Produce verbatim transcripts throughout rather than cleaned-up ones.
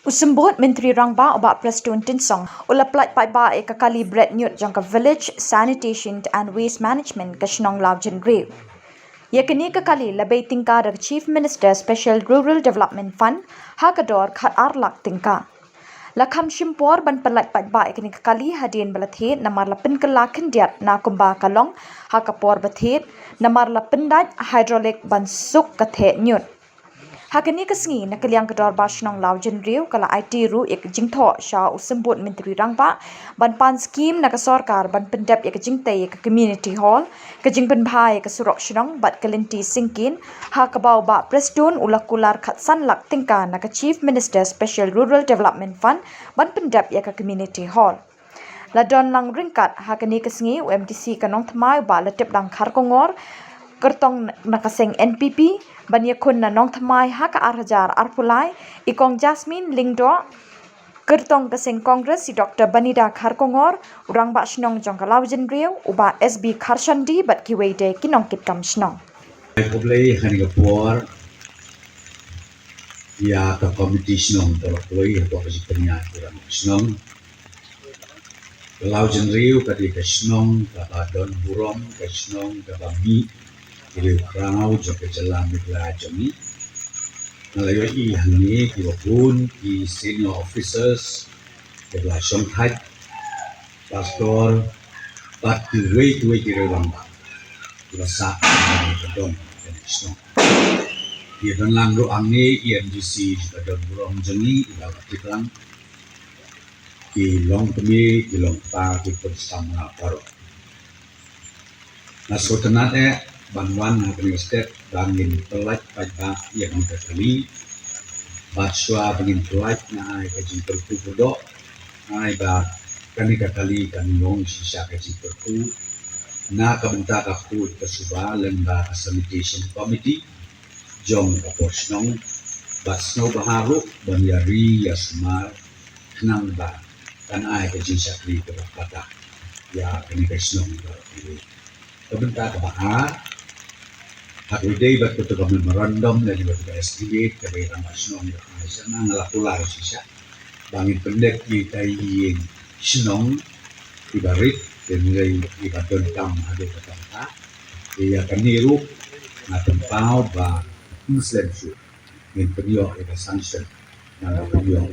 U Symbud Myntri Rangbah u Bah Prestone Tynsong u la pyllait paidbah ïa ka kali bret ñiut jong ka Village Sanitation and Waste Management ka shnong Lawjynriew. Ïa kane ka kali la bei tyngka da ka Chief Minister Special Rural Development Fund ha ka dor khat ar lak tyngka. La kham shim por ban pyllait paidbah ïa kane ka kali hadien ba la thied namar la pynkylla khyndiat na kumba ka long ha ka por ba thied namar la pyndait hydraulic ban suk ka theh ñiut. Ha kane ka sngi na ka liang ka dorbar shnong Lawjynriew ka la aiti ruh ïa ka jingthoh sha u Symbud Myntri Rangbah ban pan skim na ka sorkar ban pyndep ïa ka jingtei ïa ka community hall, ka jingpynbha ïa ka surok shnong bad ka lynti singkien, ha kaba u Bah Prestone u la kular khatsan lak tyngka na ka Chief Minister Special Rural Development Fund ban pyndep ïa ka community hall. La don lang ryngkat ha kane ka sngi u MDC ka Nongthymmai u Bah Latiplang Kharkongor, kyrtong na ka seng NPP, ban ïakhun na Nongthymmai ha ka ar hajar arphew lai, i Kong Jasmine Lyngdoh, kyrtong ka seng Congress i Doctor Banida Kharkongor, u Rangbah Shnong jong ka Lawjynriew u Bah SB Kharshandi bad kiwei de ki nongkitkam shnong. Ai khublei ha kane ka por ïa ka komiti shnong baroh kawei, ha ka jingpynïaid u Rangbah Shnong. Ka Lawjynriew ka dei ka shnong kaba don burom, ka shnong kaba mih ki riew khraw jong ka jylla Meghalaya jong ngi. Nga la ïohi hangne kiba bun ki senior officers kiba la shongthait, pastor bad kiwei kiwei ki riew rangbah kiba sah ha ka dong kane ka shnong. Ki don lang ruh hangne i MDC kiba don burom jong ngi, i Bah Latiplang, ki longkmie, ki longkpa, ki khun samla baroh. Nga sngewtynnat eh ban wan ha kane ka step ba ngin pyllait paidbah ïa kane ka kali. Bad shuwa ba ngin pyllait nga ai ka jingkyrkhu kyrdoh, nga ai ba kane ka kali kan long shisha ka jingkyrkhu na ka bynta ka khuid ka suba lyngba ka sanitation committee jong ka por shnong, bad sngewbha ruh ban ïa ri ïa sumar khnang ba kan ai ka jingshakri kaba patta ïa kane ka shnong baroh kawei. Ka bynta kaba ar, ha kaba ïadei bad kata ka memorandum lane kata ka estimate kaba i Rangbah Shnong i la ai sha nga, nga la kular shisha ba ngin pyndep ïa kita i ïing shnong iba rit, te ngin ïa iba donkam haduh katta katta. Te ïa kane ruh nga pynpaw ba ym slem shuh ngin pynïoh ïa ka sanction, ngin pynïoh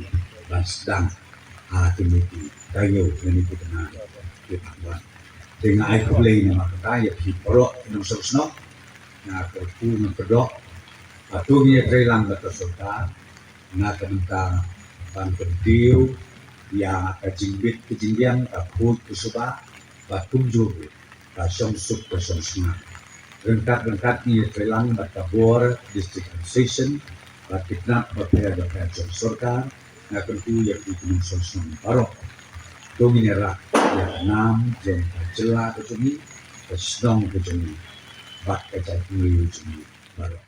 ban sdang ha kine ki taïew, kine ki bnai kiba wan. Te nga ai khublei namar kata ïa phi baroh ki nongshong shnong. Nga kyrkhu, nga kyrdoh ba to ngin ïatreilang bad ka sorkar na ka bynta ban kyntiew ïa ka jingbit ka jingbiang, ka khuid ka suba, bad kumjuh ruh ka shongsuk ka shongsngiat. Ryngkat ryngkat ngin ïatreilang bad ka bor District Association bad ki tnat bapher bapher jong sorkar. Nga kyrkhu ïa phi ki nongshong shnong baroh, to ngin ïarap ïa ka nam jong ka jylla ka jong ngi, ka shnong ka jong ngi bad ka jaitbynriew jong ngi baroh.